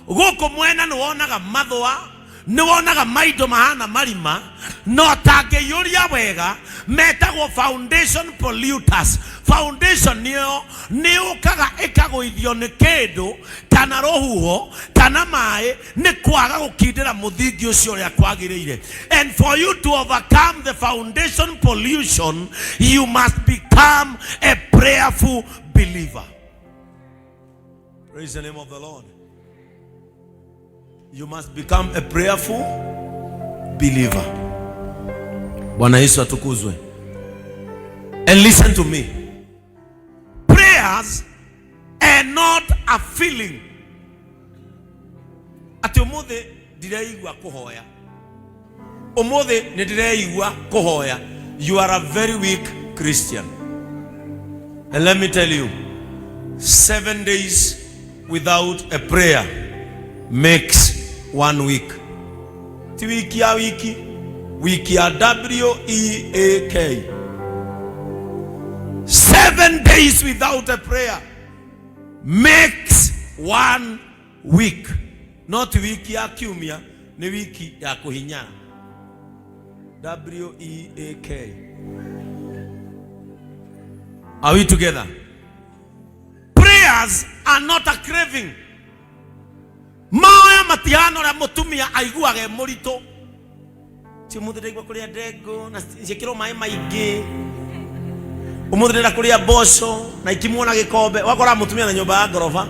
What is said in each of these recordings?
Gũkũ mwena nĩ wonaga mathũa, nĩ wonaga maindo mahana marima, no tangĩiyũria wega metagwo foundation polluters. Foundation ĩyo nĩ yũkaga ĩkagũithio nĩ kĩndũ kana rũhuho kana maĩ nĩ kwaga gũkindĩra mũthingi ũcio ũrĩa kwagĩrĩire. And for you to overcome the foundation pollution, you must become a prayerful believer. Praise the name of the Lord. You must become a prayerful believer. Bwana Yesu atukuzwe. And listen to me. Prayers are not a feeling. Ati umuthi ndireigua kuhoya. Umuthi ni ndireigua kuhoya. You are a very weak Christian. And let me tell you, 7 days without a prayer makes one week. Ti wiki ya wiki, wiki ya weak. 7 days without a prayer makes one week. Not wiki ya kiumia, ni wiki ya kuhinyara. weak. Are we together? Prayers are not a craving. Mahoya matihana ũrĩa mũtumia aiguaga e mũritũ. Ti ũmũthĩ ndaigua kũrĩa ndengũ na ciĩkĩrwo maĩ maingĩ. Ũmũthĩ ndĩrenda kũrĩa mboco na ikimwo na gĩkombe. Wakora mũtumia na nyũmba ya ngoroba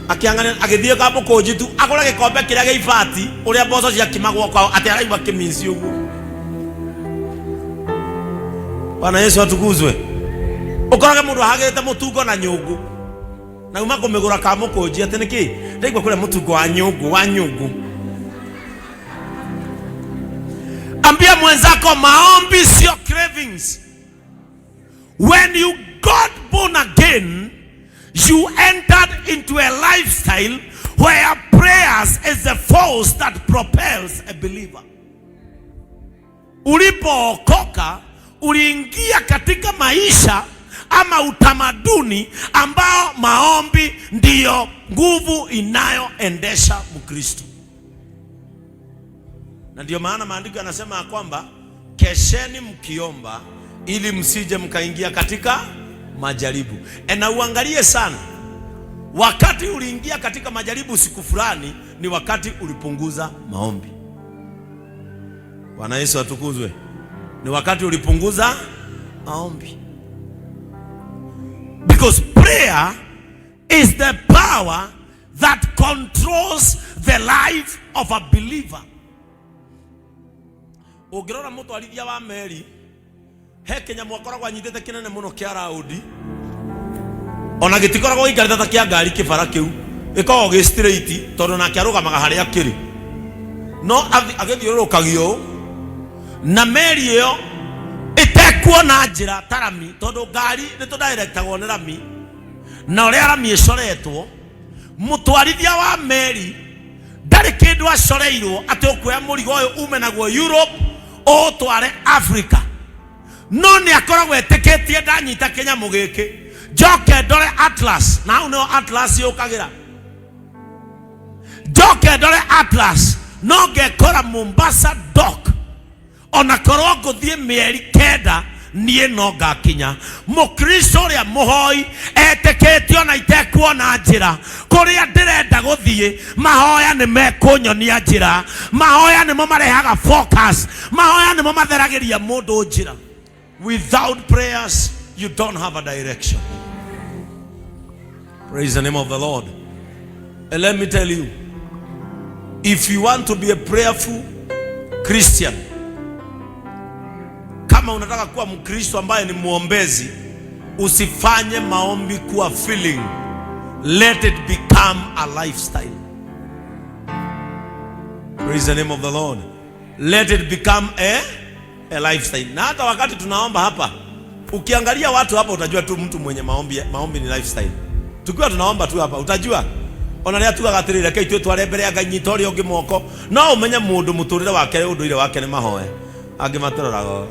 akĩang'ania agĩthiĩ ka mũkũnji tu agũre gĩkombe kĩrĩa gĩa ibati ũrĩa mboco ciakimagwo kwao atĩ araigua kĩminci ũguo. Bwana Yesu atukuzwe. Ũkorage mũndũ ahagĩrĩte mũtungo na nyũngũ na uma kũmĩgũra ka mũkũnji atĩ nĩkĩ ndaigua kũrĩa mũtungo wa nyũngũ wa nyũngũ. Ambia mwenzako maombi sio cravings. When you got born again, you entered into a lifestyle where prayers is the force that propels a believer. Ulipookoka uliingia katika maisha ama utamaduni ambao maombi ndiyo nguvu inayoendesha Mkristo. Na ndiyo maana maandiko yanasema ya kwamba kesheni mkiomba ili msije mkaingia katika majaribu. E, na uangalie sana, wakati uliingia katika majaribu siku fulani, ni wakati ulipunguza maombi. Bwana Yesu atukuzwe. Ni wakati ulipunguza maombi, because prayer is the power that controls the life of a believer. Ũngĩrora mũtwarithia wa meri he kĩnyamũ akoragwo anyitĩte kĩnene mũno kĩa raundi, ona gĩtikoragwo gĩikarĩte ta kĩa ngari. Kĩbara kĩu gĩkoragwo gĩ straight tondũ nake arũgamaga harĩa kĩrĩ, no agĩthiũrũrũkagio ũũ na meri ĩyo ĩtekuona njĩra ta rami, tondũ ngari nĩ tũdirectagwo nĩ rami na ũrĩa rami ĩcoretwo. Mũtwarithia wa meri ndarĩ kĩndũ acoreirwo atĩ ũkuoya mũrigo ũyũ ume naguo Europe ũũtware Africa, no nĩ akoragwo etĩkĩtie ndanyita kĩnyamũ gĩkĩ njoke ndore atlas, na hau nĩho atlas yũkagĩra, njoke ndore atlas no ngekora Mombasa dock. Ona korwo ngũthiĩ mĩeri 9, niĩ no ngakinya. Mũkristo ũrĩa mũhoi etĩkĩtie ona itekuona njĩra kũrĩa ndĩrenda gũthiĩ, mahoya nĩ mekũnyonia njĩra. Mahoya nĩmo marehaga focus, mahoya nĩmo matheragĩria mũndũ njĩra. Without prayers you don't have a direction. Praise the name of the Lord. And let me tell you, if you want to be a prayerful Christian, kama unataka kuwa Mkristo ambaye ni mwombezi, usifanye maombi kuwa feeling. Let it become a lifestyle. Praise the name of the Lord. Let it become a lifestyle. Na hata wakati tunaomba hapa, ukiangalia watu hapa utajua tu mtu mwenye maombi, maombi ni lifestyle. Tukiwa tunaomba tu hapa utajua ona rĩa tugaga atĩrĩrĩ, reke ithuĩ tware mbere ya Ngai, nyita ũrĩa ũngĩ moko, no ũmenye mũndũ mũtũrĩre wake, ũndũire wake nĩ mahoya. Angĩ matũroraga ũũ.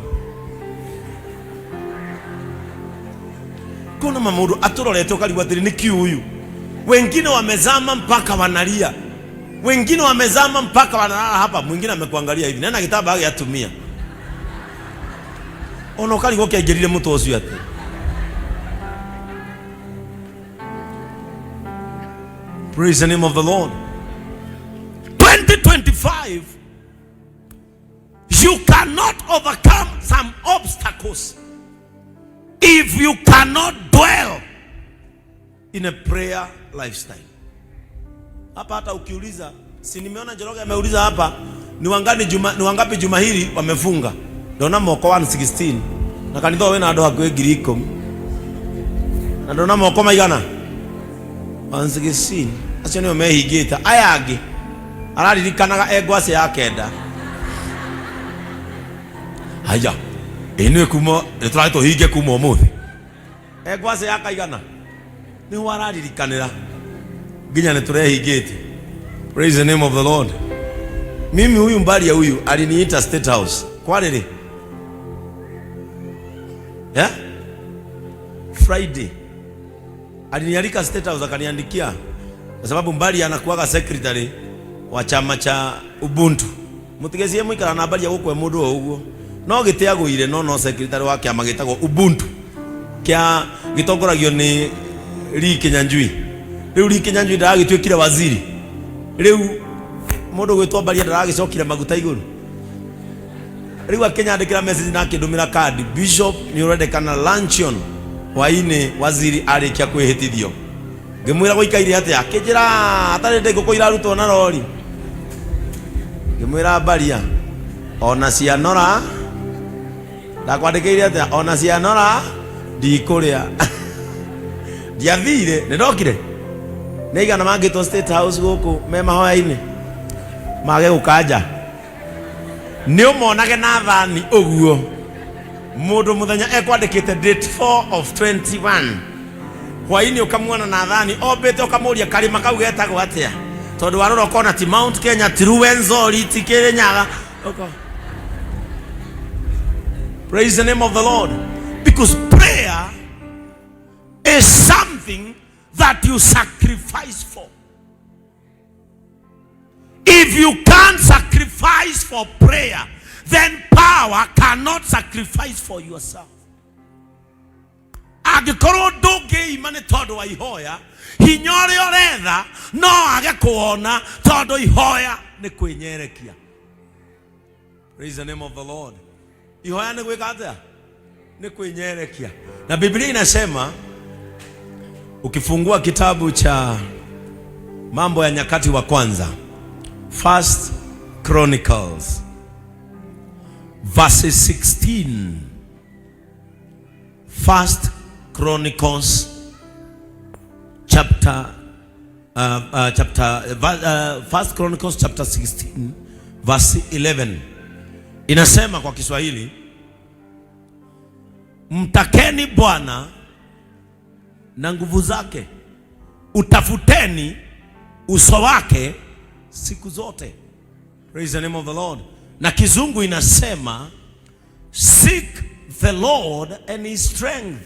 Kuna mamundu aturorete ukarigwo atĩrĩ nĩ kiuyu. Wengine wamezama mpaka wanalia. Wengine wamezama mpaka wanalala hapa, mwingine amekuangalia hivi nena gitambaya gĩa atumia ona ũkarigwo kĩaingĩrire mũtwe ũcio atĩ. Praise the name of the Lord. 2025, you cannot overcome some obstacles if you cannot dwell in a prayer lifestyle. Hapa hata ukiuliza, si nimeona Njoroge ameuliza hapa ni wangani juma, ni wangapi juma hili wamefunga? Ndona moko 116 na kanitha wena andu hakuhi 10,000 na ndona moko maigana 116 acio nĩo mehingĩte, aya angĩ araririkanaga e ngwacĩ ya kenda. Haya, ĩ nĩ kuma nĩ tũrathiĩ tũhinge kuma ũmũthĩ, e ngwacĩ ya kaigana nĩho araririkanĩra nginya nĩ tũrehingĩte. Praise the name of the Lord. Mimi huyu Mbaria huyu aliniita State House kwarĩrĩ, yeah? Friday alinialika State House akaniandikia, kwa sababu Mbaria anakuwaga secretary wa chama cha Ubuntu. Mutigecie muikara na Mbaria gukwe mundu o uguo no gitiagũire, no secretary wa kiama gitagwo Ubuntu kia gitongoragio ni Lee Kinyanjui. Riu Lee Kinyanjui ndaragituikire waziri, riu mundu gwitwo Mbaria ndaragicokire maguta iguru. Riu akinyandikira message na akindumira kandi, Bishop ni urendekana luncheon hwaini waziri arikia kwihitithio. Ngimwira guikaire atia, akinjira atarĩ ndĩ ngũkũ irarutwo na rori. Ngimwira Mbaria ona cianora ndakwandĩkĩire atĩa, ona cianora ndikũrĩa. Ndiathire, nĩ ndokire nĩ igana mangĩtwo State House gũkũ me mahoya-inĩ mage gũkanja nĩ ũmonage na thani ũguo mũndũ mũthenya ekwandĩkĩte date 4 of 21 hwainĩ ũkamuona na thani ombĩte ũkamũria karĩma kau getagwo atĩa, tondũ warora ũkona ti Mount Kenya, ti Ruwenzori, ti Kĩrĩnyaga. Praise the name of the Lord. Because prayer is something that you sacrifice for. If you can't sacrifice for prayer, then power cannot sacrifice for yourself. Angĩkorwo ndũngĩima nĩ tondũ wa ihoya, hinya ũrĩa ũretha no age kuona tondũ ihoya nĩ kwĩnyerekia. Praise the name of the Lord. Ihoya nĩ gwĩka atĩa? Nĩ kwĩnyerekia. Na Biblia inasema ukifungua kitabu cha Mambo ya Nyakati wa Kwanza, First Chronicles verses 16. First Chronicles chapter First Chronicles chapter 16 verse 11 inasema kwa Kiswahili, mtakeni Bwana na nguvu zake, utafuteni uso wake siku zote. Praise the name of the Lord. Na Kizungu inasema seek the Lord and his strength,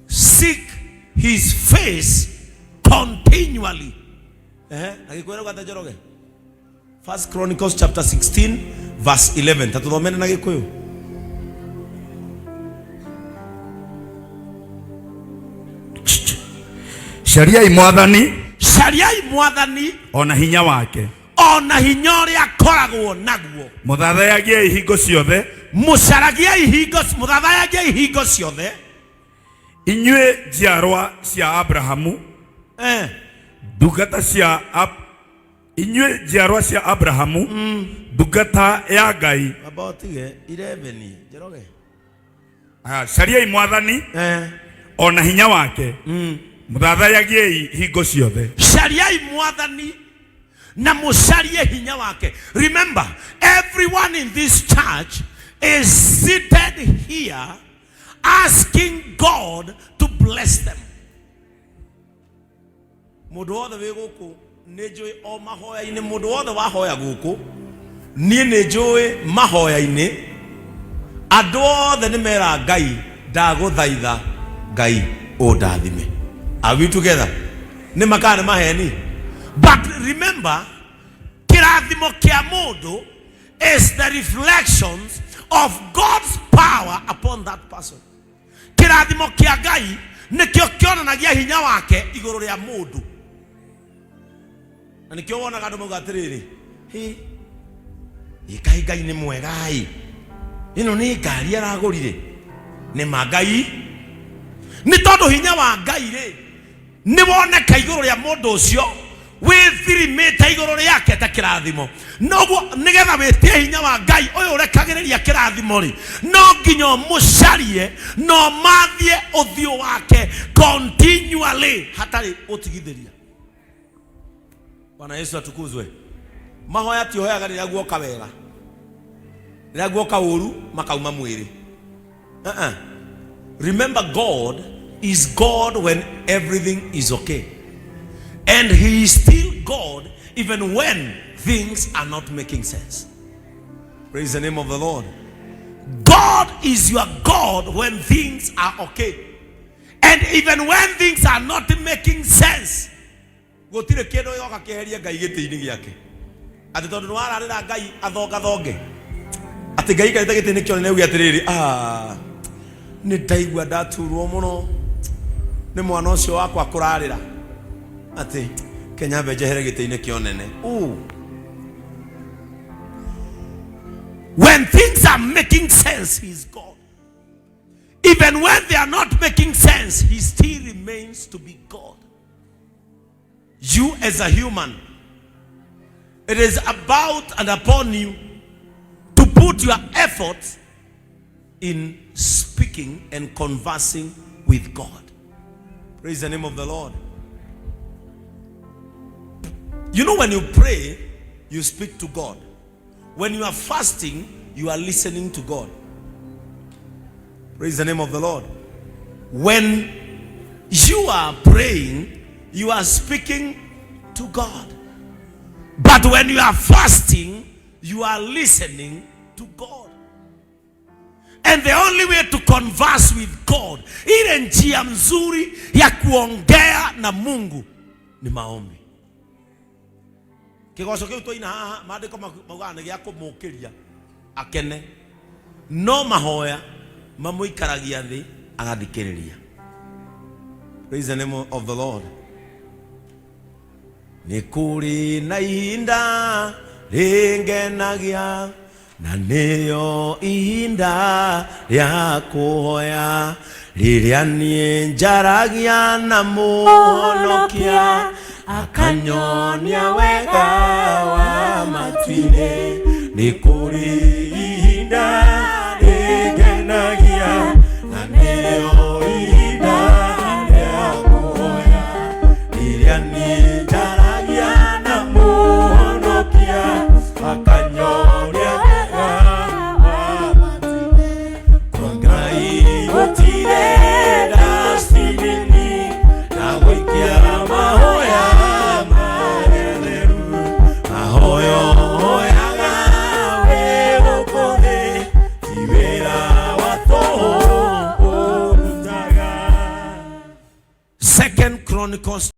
seek his face continually. Agĩkwĩra gwata Njoroge. First Chronicles chapter 16 verse 11. Tatuthomere na Gĩkũyũ. Cariai Mwathani Cariai Mwathani o na hinya wake, o na hinya ũrĩa akoragwo naguo, mũthathayagiei hingo ciothe, mũcaragiei hingo, mũthathayagiei hingo ciothe. Inyuĩ njiarwa cia Abrahamu, ndungata cia inyuĩ njiarwa cia Abrahamu, ndungata ya Ngai. Amba ũtige 11 Njoroge. Cariai Mwathani o na hinya wake, mũthathayagiei hingo ciothe. Cariai Mwathani na mũcarie hinya wake. Remember, everyone in this church is seated here asking God to bless them. Mũndũ wothe wĩ gũkũ nĩ njũĩ o mahoya-inĩ, mũndũ wothe wahoya gũkũ niĩ nĩ njũĩ mahoya-inĩ andũ othe nĩ mera Ngai ndagũthaitha Ngai ũndathime. Are we together? Nĩ makaa nĩ maheni. But remember, Kĩrathimo kĩa mũndũ is the reflections of God's power upon that person. Kĩrathimo kĩa Ngai nĩkĩo kĩonanagia hinya wake igũrũ rĩa mũndũ. Na nĩkĩo wonaga andũ mauga atĩrĩrĩ, hĩ, ĩ kaĩ Ngai nĩ mwega ĩ, ĩno nĩ ngari aragũrire, nĩ ma Ngai. Nĩ tondũ hinya wa Ngai rĩ, nĩ woneka igũrũ rĩa mũndũ ũcio wĩthirimĩte igũrũ rĩake ta kĩrathimo. Noguo nĩgetha wĩtie hinya wa Ngai ũyũ ũrekagĩrĩria kĩrathimo rĩ, no nginya ũmũcarie na ũmathie ũthiũ wake continually hatarĩ gũtigithĩria. Bwana Yesu atukuzwe. Mahoya ti ũhoyaga rĩrĩa guoka wega, rĩrĩa guoka ũru makauma mwĩrĩ. Uh-uh. Remember, God is God when everything is okay, and he is still God even when things are not making sense. Praise the name of the Lord. God is your God when things are okay, and even when things are not making sense. Gũtirĩ kĩndũ gĩgoka kĩeherie Ngai gĩtĩ-inĩ gĩake, atĩ tondũ nĩ wararĩra Ngai athongathonge, atĩ Ngai ikarĩte gĩtĩ-inĩ kĩonene auge atĩrĩrĩ, ah, nĩ ndaigua ndaturwo mũno nĩ mwana ũcio wakwa kũrarĩra, atĩ kenyambe njehere gĩtĩ-inĩ kĩonene. Ooh. When things are making sense, he is God. Even when they are not making sense, he still remains to be God. You as a human, it is about and upon you to put your effort in speaking and conversing with God. Praise the name of the Lord. You know, when you pray, you speak to God. When you are fasting, you are listening to God. Praise the name of the Lord. When you are praying, you are speaking to God. But when you are fasting, you are listening to God. And the only way to converse with God, ile njia mzuri ya kuongea na Mungu ni maombi. Kĩgoco kĩu twaina haha, maandĩko maugaga nĩ gĩa kũmũkĩria akene, no mahoya mamũikaragia thĩ agathikĩrĩria. Praise the name of the Lord. Nĩ kũrĩ na ihinda rĩngenagia, na nĩyo ihinda rĩa kũhoya, rĩrĩa niĩ njaragia na Mũhonokia, akanyonia wega wa matu-inĩ. Nĩ kũrĩ ihinda rĩngenagia, na nĩyo ihinda rĩa kũhoya, rĩrĩa niĩ njaragia na Mũhonokia, akanyonia wega wa matu-inĩ. Kwa Ngai gũtirĩ ndacibini na gũikia mahoya maretheru, mahoya hoyaga wĩ gũkũ thĩ ti wĩra wa tũhũ ũrutaga. Second Chronicles.